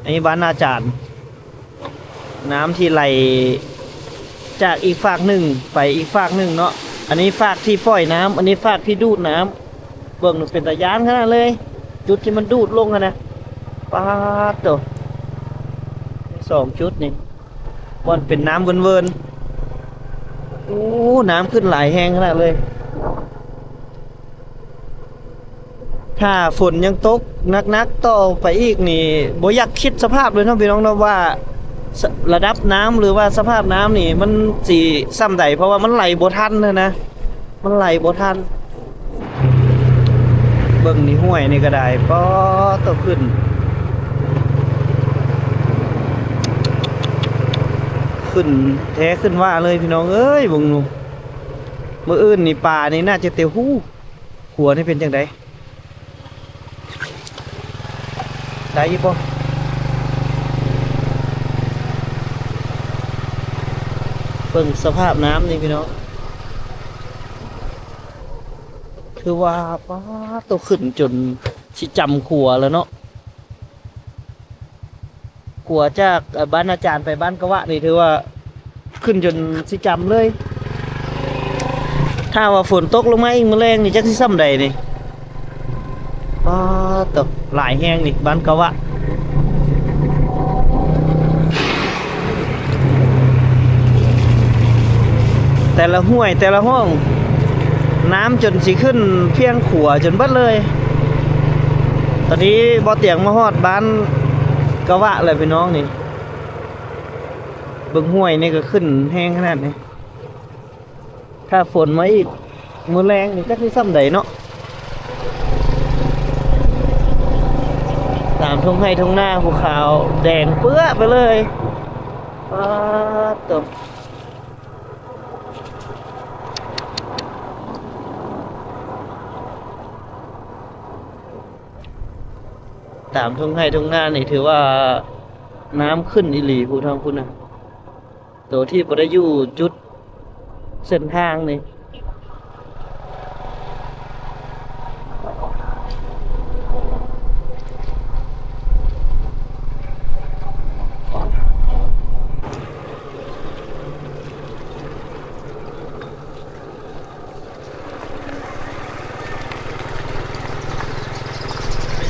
ອັນນີ້ບ້ານອາຈານ ນ້ຳທີ່ໄຫຼຈາກອີກຟາກໜຶ່ງໄປອີກຟາກໜຶ່ງເນາະ. ອັນນີ້ຟາກທີ່ປ່ອຍນ້ຳ ອັນນີ້ຟາກທີ່ດູດນ້ຳ. ເບິ່ງເປັນຕາຢ້ານຂະໜາດເລີຍ ຈຸດທີ່ມັນດູດລົງຫັ້ນນະ. ປາດໂຕ ສອງຈຸດນີ້ ບ່ອນເປັນນ້ຳເວີນໆ. ໂອ້ ນ້ຳຂຶ້ນຫຼາຍແຮງຂະໜາດເລີຍ. ຖ້າຝົນຍັງຕົກໜັກໆຕໍ່ໄປອີກນີ້ ບໍ່ຢາກຄິດສະພາບເລີຍເນາະ ພີ່ນ້ອງເນາະ ວ່າ ສະ ລະດັບນ້ຳ ຫຼືວ່າສະພາບນ້ຳນີ້ມັນຊິສ່ຳໃດ ເພາະວ່າມັນໄຫຼບໍ່ທັນຫັ້ນນະ ມັນໄຫຼບໍ່ທັນ. ເບິ່ງນີ້ ຫ້ວຍນີ້ກໍໄດ້ ປາດໂຕ ຂຶ້ນ ຂຶ້ນແທ້ຂຶ້ນວ່າເລີຍ ພີ່ນ້ອງເອີຍ. ເບິ່ງດູ ມື້ອື່ນນີ້ປານີ້ໜ້າຈະເຕັມ ຫູ ຂົວນີ້ເປັນຈັ່ງໃດ ໄດ້ຢູ່ບໍ່? ເບິ່ງສະພາບນ້ຳນີ້ ພີ່ນ້ອງ ຄືວ່າ ປາດໂຕ ຂຶ້ນຈົນຊິຈຳຂົວແລ້ວເນາະ. ຂົວຈາກ ເອີ ບ້ານອາຈານໄປບ້ານກະວະນີ້ ຖືວ່າຂຶ້ນຈົນຊິຈຳເລີຍ. ຖ້າວ່າຝົນຕົກລົງມາອີກມື້ແລງນີ້ ຈັກຊິສ່ຳໃດນີ້. ປາດໂຕ ຫຼາຍແຮງນີ້ ບ້ານກະວະ. ແຕ່ລະຫ້ວຍແຕ່ລະຮ່ອງ ນ້ຳຈົນຊິຂຶ້ນພຽງຂົວຈົນເບິດເລີຍ. ຕອນນີ້ບໍ່ຕຽງມາຮອດບ້ານກະວະແລ້ວ ພີ່ນ້ອງນີ້ ເບິ່ງຫ້ວຍນີ້ກໍຂຶ້ນແຮງຂະໜາດນີ້. ຖ້າຝົນມາອີກມື້ແລງນີ້ ຈັກຊິສ່ຳໃດເນາະ. ຕາມທົ່ງໄຮ່ທົ່ງນາ ພູເຂົາແດງເປື້ອໄປເລີຍ. ປາດໂຕ ຕາມທົ່ງໄຮ່ທົ່ງນານີ້ ຖືວ່ານ້ຳຂຶ້ນອີ່ຫຼີ ພູທາງພຸ້ນນະ. ໂຕທີ່ບໍ່ໄດ້ຢູ່ຈຸດເສັ້ນທາງນີ້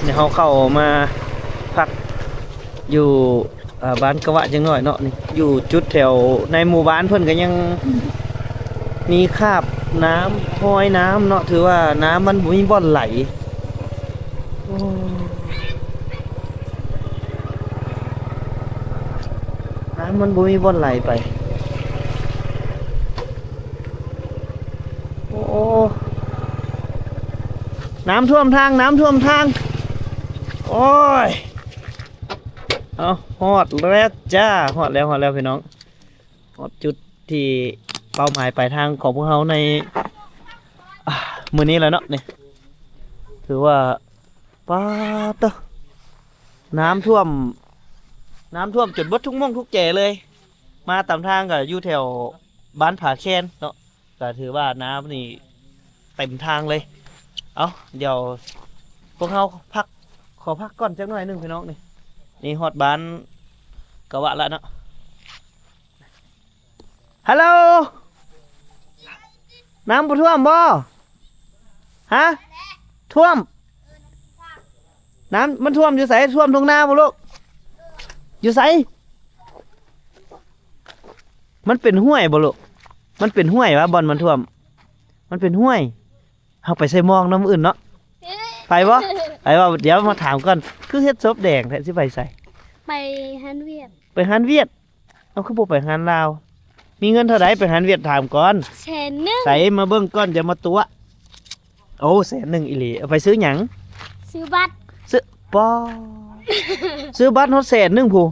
ດຽວເຮົາເຂົ້າມາພັກຢູ່ ອ່າ ບ້ານກະວະຈັກໜ້ອຍເນາະ. ນີ້ຢູ່ຈຸດແຖວໃນໝູ່ບ້ານເພິ່ນກໍຍັງມີຄາບນ້ຳ ຮອຍນ້ຳເນາະ ຖືວ່ານ້ຳມັນບໍ່ມີບ່ອນໄຫຼ. ໂອ້ ນ້ຳມັນບໍ່ມີບ່ອນໄຫຼໄປ. ໂອ້ ນ້ຳຖ້ວມທາງ ນ້ຳຖ້ວມທາງ. ໂອ້ຍ ເອົາ ຮອດແລ້ວຈ້າ ຮອດແລ້ວ ຮອດແລ້ວພີ່ນ້ອງ ຮອດຈຸດທີ່ເປົ້າໝາຍປາຍທາງຂອງພວກເຮົາໃນ ອ່າ ມື້ນີ້ແລ້ວເນາະ. ນີ້ ຖືວ່າ ປາດເຕີ ນ້ຳຖ້ວມ ນ້ຳຖ້ວມຈົນເບິດທຸກໝ່ອງທຸກແຈເລີຍ. ມາຕາມທາງກໍຢູ່ແຖວບ້ານຜາແຄນເນາະ ກໍຖືວ່ານ້ຳນີ້ເຕັມທາງເລີຍ. ເອົາ ດຽວພວກເຮົາພັກ ຂໍພັກກ່ອນຈັກໜ້ອຍໜຶ່ງພີ່ນ້ອງ. ນີ້ ນີ້ຮອດບ້ານກະວະລະເນາະ. ຮັລໂຫຼ ນ້ຳບໍ່ຖ້ວມບໍ່? ຮະ? ຖ້ວມ. ນ້ຳມັນຖ້ວມຢູ່ໃສ? ຖ້ວມທົ່ງນາບໍ່ລູກ? ຢູ່ໃສ? ມັນເປັນຫ້ວຍບໍ່ລູກ? ມັນເປັນຫ້ວຍຫວາ ບ່ອນມັນຖ້ວມ? ມັນເປັນຫ້ວຍ. ເຮົາໄປໃສ່ໝອງນຳມື້ອື່ນເນາະ. ໄປບໍ່? ໄປບໍ່? ດຽວມາຖາມກ່ອນ ຄືເຮັດສົບແດງແທ້ ຊິໄປໃສ? ໄປຮ້ານຫວຽດ. ໄປຮ້ານຫວຽດ? ເອົາ ຄືບໍ່ໄປຮ້ານລາວ? ມີເງິນເທົ່າໃດໄປຮ້ານຫວຽດ? ຖາມກ່ອນ. ແສນໜຶ່ງ. ໃສ ມາເບິ່ງກ່ອນ ດຽວມາຕົວະ. ໂອ້ ແສນໜຶ່ງອີ່ຫຼີ. ເອົາໄປຊື້ຫຍັງ? ຊື້ບັດ. ຊື້ ປາ ຊື້ບັດຮອດແສນໜຶ່ງພຸ້ນ.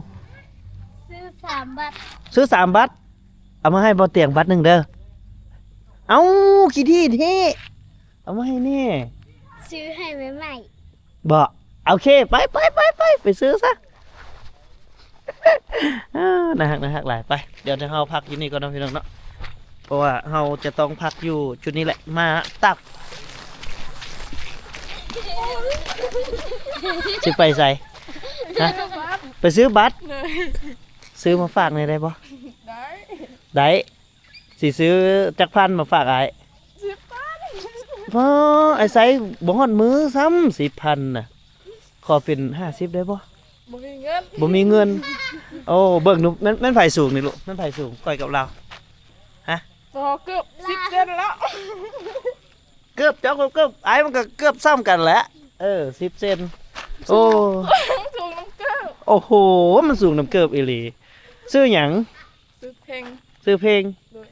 ຊື້ສາມບັດ. ຊື້ສາມບັດ. ເອົາມາໃຫ້ບ່າວຕຽງບັດໜຶ່ງເດີ. ເອົ້າ ຂີ້ຖີ້ແທ້ ເອົາມາໃຫ້ແດ່. ຊື້ໃຫ້ໃໝ່ໆ ບໍ່? ໂອເຄ ໄປ ໄປ ໄປ ໄປ ໄປຊື້ຊະ. ເອີ ໜ້າຮັກ ໜ້າຮັກຫຼາຍ. ໄປ ດຽວເຮົາພັກຢູ່ນີ້ກ່ອນເນາະ ພີ່ນ້ອງເນາະ ເພາະວ່າເຮົາຈະຕ້ອງພັກຢູ່ຈຸດນີ້ແຫຼະ ມາຕັກ. ຊິໄປໃສ? ຮະ? ໄປຊື້ບັດ. ໂດຍ. ຊື້ມາຝາກແດ່ໄດ້ບໍ່? ໄດ້ ໄດ້. ຊິຊື້ຈັກພັນມາຝາກອ້າຍ? ສິບພັນ. ອໍ ອ້າຍໃຊ້ບໍ່ຮອດມື້ຊ້ຳ ສິບພັນນະ. ຂໍເປັນຫ້າສິບໄດ້ບໍ່? ບໍ່ມີເງິນ ບໍ່ມີເງິນ. ໂອ້ ເບິ່ງດູ ແມ່ນ ແມ່ນໃຜສູງນີ້ລູກ? ແມ່ນໃຜສູງ? ຂ້ອຍກັບລາວ? ຮະ? ບໍ່ ເກືອບສິບເຊັນແລ້ວ. ເກືອບ ເຈົ້າກໍເກືອບ ອ້າຍມັນກໍເກືອບສ່ຳກັນແຫຼະ. ເອີ ສິບເຊັນ. ໂອ້ ສູງນຳເກີບ. ໂອ້ໂຫ ມັນສູງນຳເກີບອີ່ຫຼີ. ຊື່ຫຍັງ? ຊື່ເພັງ. ຊື່ເພັງ. ໂດຍ.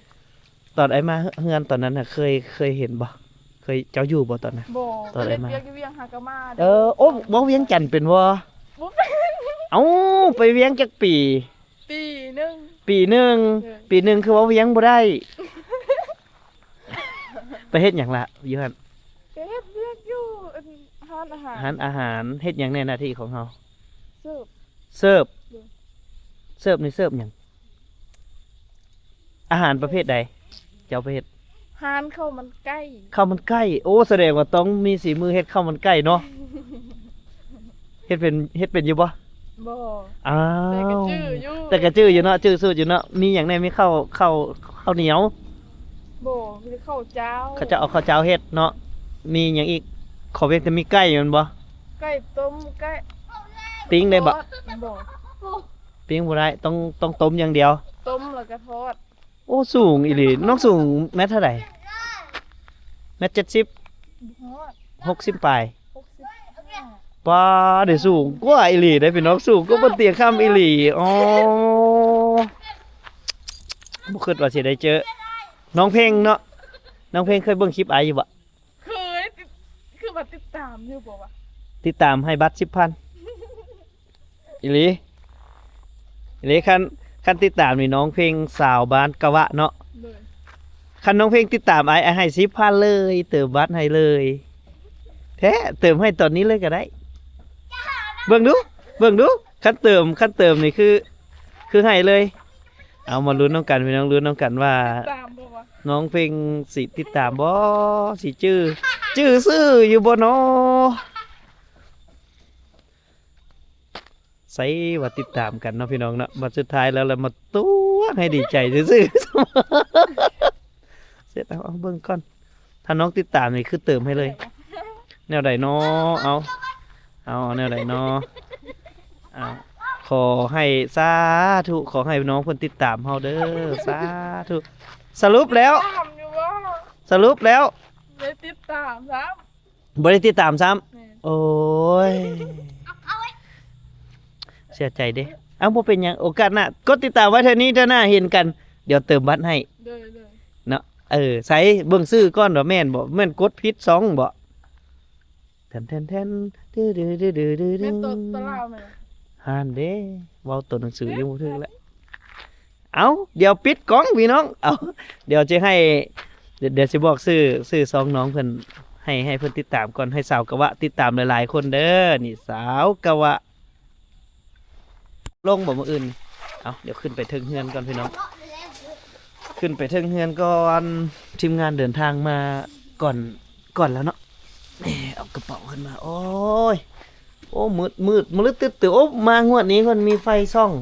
ຕອນອ້າຍມາເຮືອນຕອນນັ້ນນະ ເຄີຍ ເຄີຍເຫັນບໍ່? ເຄີຍ ເຈົ້າຢູ່ບໍ່ຕອນນັ້ນ? ບໍ່. ຕອນອ້າຍມາ ໄປເຮັດວຽກຢູ່ວຽງ ຫາກໍມາ. ເອີ ໂອ້ ເວົ້າວຽງຈັນເປັນບໍ່? ບໍ່ເປັນ. ເອົ້າ ໄປວຽງຈັກປີ? ປີໜຶ່ງ. ປີໜຶ່ງ. ໂດຍ. ປີໜຶ່ງຄືເວົ້າວຽງບໍ່ໄດ້? ໄປເຮັດຫຍັງລະຢູ່ຫັ້ນ? ໄປເຮັດວຽກຢູ່ ອັນ ຮ້ານອາຫານ. ຮ້ານອາຫານ. ເຮັດຫຍັງແດ່ ໜ້າທີ່ຂອງເຮົາ? ເສີບ. ເສີບ. ໂດຍ. ເສີບນີ້ເສີບຫຍັງ? ອາຫານປະເພດໃດເຈົ້າໄປເຮັດ? ຮ້ານເຂົ້າມັນໄກ່. ເຂົ້າມັນໄກ່. ໂອ້ ສະແດງວ່າຕ້ອງມີສີມືເຮັດເຂົ້າມັນໄກ່ເນາະ. ເຮັດເປັນ ເຮັດເປັນຢູ່ບໍ່? ບໍ່. ອ້າວ ແຕ່ກະຈື່ຢູ່. ແຕ່ກະຈື່ຢູ່ເນາະ ຈື່ສູດຢູ່ເນາະ. ມີຫຍັງແດ່? ມີເຂົ້າ ເຂົ້າ ເຂົ້າໜຽວ? ບໍ່ ມີແຕ່ເຂົ້າເຈົ້າ. ເຂົາເຈົ້າເອົາເຂົ້າເຈົ້າເຮັດເນາະ. ມີຫຍັງອີກ? ຂໍພຽງແຕ່ມີໄກ່ແມ່ນບໍ່? ໄກ່ຕົ້ມ ໄກ່ ປີ້ງໄດ້ບໍ່? ທອດ ບໍ່. ປີ້ງບໍ່ໄດ້ ຕ້ອງ ຕ້ອງຕົ້ມຢ່າງດຽວ. ຕົ້ມແລ້ວກໍທອດ. ໂອ້ ສູງອີ່ຫຼີ. ນ້ອງສູງແມັດເທົ່າໃດ? ແມັດເຈັດສິບ? ບໍ່ຮອດ. ຫົກສິບປາຍ? ຫົກສິບຫ້າ. ປ້າ ໄດ້ສູງກວ່າອີ່ຫຼີເດ້ພີ່ນ້ອງ ສູງກວ່າບົນຕຽງຄ້ຳອີ່ຫຼີ. ອໍ ບໍ່ຄິດວ່າຊິໄດ້ເຈີນ້ອງເພັງເນາະ. ນ້ອງເພັງເຄີຍເບິ່ງຄລິບອ້າຍຢູ່ບໍ່? ເຄີຍ. ຕິດ ຄືວ່າຕິດຕາມຢູ່ບໍ່ວະ? ຕິດຕາມໃຫ້ບັດສິບພັນ. ອີ່ຫຼີ ອີ່ຫຼີ. ຄັນ ຄັນຕິດຕາມນີ້ ນ້ອງເພັງ ສາວບ້ານກະວະເນາະ. ໂດຍ. ຄັນນ້ອງເພັງຕິດຕາມອ້າຍ ອ້າຍໃຫ້ສິບພັນເລີຍ ເຕີມບັດໃຫ້ເລີຍ. ແທ້ ເຕີມໃຫ້ຕອນນີ້ເລີຍກໍໄດ້. ເບິ່ງດູ ເບິ່ງດູ ຄັນເຕີມ ຄັນເຕີມນີ້ຄື ຄືໃຫ້ເລີຍ. ເອົາ ມາລຸ້ນນຳກັນພີ່ນ້ອງ ລຸ້ນນຳກັນວ່າ ຕິດຕາມບໍ່ວະ? ນ້ອງເພັງຊິຕິດຕາມບໍ່? ຊິຈື່ ຈື່ຊື່ຢູ່ບໍ່ນໍ? ໃສ່ວ່າຕິດຕາມກັນເນາະພີ່ນ້ອງເນາະ ບັດສຸດທ້າຍແລ້ວລະມາຕົວະໃຫ້ດີໃຈຊື່ໆ. ເສັດ ເອົາ ເອົາເບິ່ງກ່ອນ ຖ້ານ້ອງຕິດຕາມນີ້ຄືເຕີມໃຫ້ເລີຍ. ແນວໃດນໍ? ເອົາ ເອົາ ເອົາແນວໃດນໍ? ເອົາ ຂໍໃຫ້ ສາທຸ ຂໍໃຫ້ນ້ອງເພິ່ນຕິດຕາມເຮົາເດີ ສາທຸ. ສະຫຼຸບແລ້ວ ຕິດຕາມຢູ່ບໍ່? ສະຫຼຸບແລ້ວ ບໍ່ໄດ້ຕິດຕາມຊ້ຳ. ບໍ່ໄດ້ຕິດຕາມຊ້ຳ. ແມ່ນ. ໂອ້ຍ ເສຍໃຈເດ້. ເອົ້າ ບໍ່ເປັນຫຍັງ ໂອກາດໜ້າ ກົດຕິດຕາມໄວ້ເທື່ອນີ້ ເທື່ອໜ້າເຫັນກັນ ດຽວເຕີມບັດໃຫ້. ໂດຍ ໂດຍ. ເນາະ ເອີ ໃສເບິ່ງຊື່ກ່ອນວ່າແມ່ນບໍ່? ແມ່ນກົດຜິດຊ່ອງບໍ່? ແທນ ແທນ ແທນ ແມ່ນໂຕ ໂຕລາວແມ່ນບໍ່? ຫັ້ນເດ້ ເວົ້າໂຕໜັງສືຍັງບໍ່ຖືກແຫຼະ. ເອົາ ດຽວປິດກ້ອງພີ່ນ້ອງ. ເອົາ ດຽວຈະໃຫ້ ດ- ດ- ດຽວຊິບອກຊື່ ຊື່ຊ່ອງນ້ອງເພິ່ນ ໃຫ້ ໃຫ້ເພິ່ນຕິດຕາມກ່ອນ ໃຫ້ສາວກະວະຕິດຕາມຫຼາຍໆຄົນເດີ. ນີ້ສາວກະວະ ລົງບໍ່ມື້ອື່ນ? ເອົາ ດຽວຂຶ້ນໄປເທິງເຮືອນກ່ອນພີ່ນ້ອງ ຂຶ້ນໄປເທິງເຮືອນກ່ອນ. ທີມງານເດີນທາງມາກ່ອນ ກ່ອນແລ້ວເນາະ. ເອົາກະເປົາຂຶ້ນມາ ໂອ້ຍ ໂອ້ ມືດ ມືດ ມະລຶດຕຶດຕຶ. ໂອ້ ມາງວດນີ້ເພິ່ນມີໄຟສ່ອງ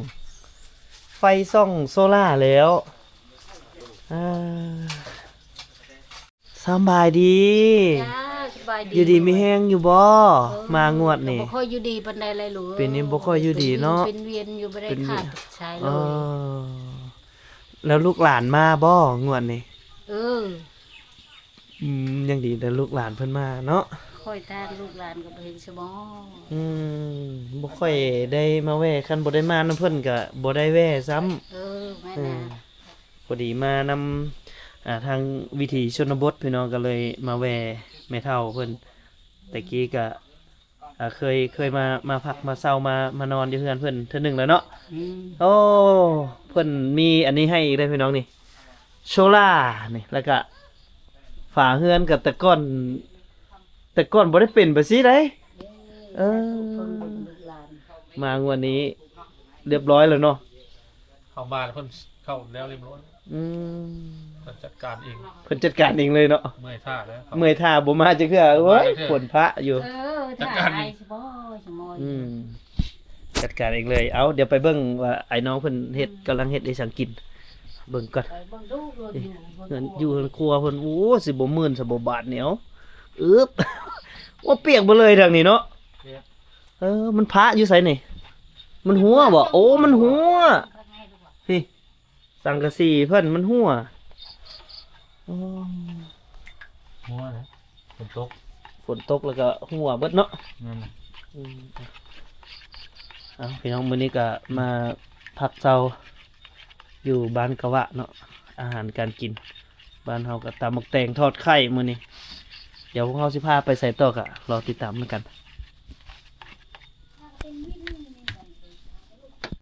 ໄຟສ່ອງໂຊລາແລ້ວ. ອ່າ ສຳບາຍດີ. ຈ້າ ສະບາຍດີ. ຢູ່ດີມີແຮງຢູ່ບໍ່? ເອີ ມາງວດນີ້ ບໍ່ຄ່ອຍຢູ່ດີປານໃດເລີຍລູກ. ປີນີ້ບໍ່ຄ່ອຍຢູ່ດີເນາະ ເປັນວິນ ເປັນວຽນຢູ່ ບໍ່ໄດ້ຂາດສາຍເລີຍ. ເອີ ແລ້ວລູກຫຼານມາບໍ່ງວດນີ້? ເອີ ອືມ ຍັງດີແຕ່ລູກຫຼານເພິ່ນມາເນາະ. ຂ້ອຍທາງລູກຫຼານກໍບໍ່ເຫັນສະໝໍ. ອືມ ບໍ່ຄ່ອຍໄດ້ມາແວ່ ຄັນບໍ່ໄດ້ມານຳເພິ່ນກໍບໍ່ໄດ້ແວ່ຊ້ຳ. ເອີ ແມ່ນ. ອືມ ລະ ພໍດີມານຳ ອ່າ ທາງວິຖີຊົນນະບົດພີ່ນ້ອງ ກໍເລີຍມາແວ່ແມ່ເຖົ້າເພິ່ນ. ແຕ່ກີ້ກໍ ອ່າ ເຄີຍ ເຄີຍມາ ມາພັກມາເຊົາ ມາ ມານອນຢູ່ເຮືອນເພິ່ນເທື່ອໜຶ່ງແລ້ວເນາະ. ອືມ ໂອ້ ເພິ່ນມີອັນນີ້ໃຫ້ອີກເດ້ພີ່ນ້ອງນີ້ ໂຊລານີ້ ແລ້ວກະ ຝາເຮືອນກໍແຕ່ກ່ອນ ແຕ່ກ່ອນບໍ່ໄດ້ເປັນແບບຊີ້ໃດ. ເອີ ເພິ່ນເບິ່ງລູກຫຼານ ມາງວດນີ້ຮຽບຮ້ອຍແລ້ວເນາະ. ເຂົ້າມາແລ້ວເພິ່ນເຂົ້າແລ້ວຮຽບຮ້ອຍ. ອືມ ເພິ່ນຈັດການເອງ ເພິ່ນຈັດການເອງເລີຍເນາະ. ເມື່ອຍຖ້າແລ້ວ ເມື່ອຍຖ້າບໍ່ມາຈັກເທື່ອ. ໂອ້ຍ ຝົນພະຢູ່. ເອີ ຈັດການເອງ ອືມ ຈັດການເອງເລີຍ. ເອົາ ດຽວໄປເບິ່ງວ່າໄອ້ນ້ອງເພິ່ນເຮັດ ອືມ ກຳລັງເຮັດອີ່ຫຍັງກິນ ເບິ່ງກ່ອນ. ເຮືອນຢູ່ເຮືອນຄົວເພິ່ນ ໂອ້ ຊິບໍ່ມື່ນຊະບໍ່ບາດນີ້. ເອົາ ອຶບ ໂອ້ ປຽກເບິດເລີຍທາງນີ້ເນາະ. ເອີ ມັນພະຢູ່ໃສນີ້? ມັນຮົ່ວບໍ່? ໂອ້ ມັນຮົ່ວ. ພີ້ ສັງກະສີເພິ່ນມັນຮົ່ວ. ໂອ້ ຮົ່ວນະ ຝົນຕົກ ຝົນຕົກແລ້ວກໍຮົ່ວເບິດເນາະ. ແມ່ນ. ອືມ ເອົາ ພີ່ນ້ອງ ມື້ນີ້ກໍມາພັກເຊົາຢູ່ບ້ານກະວະເນາະ. ອາຫານການກິນບ້ານເຮົາກໍຕຳໝາກແຕງ ທອດໄຂ່ມື້ນີ້. ດຽວພວກເຮົາຊິພາໄປໃສຕໍ່ ກໍລໍຕິດຕາມນຳກັນ.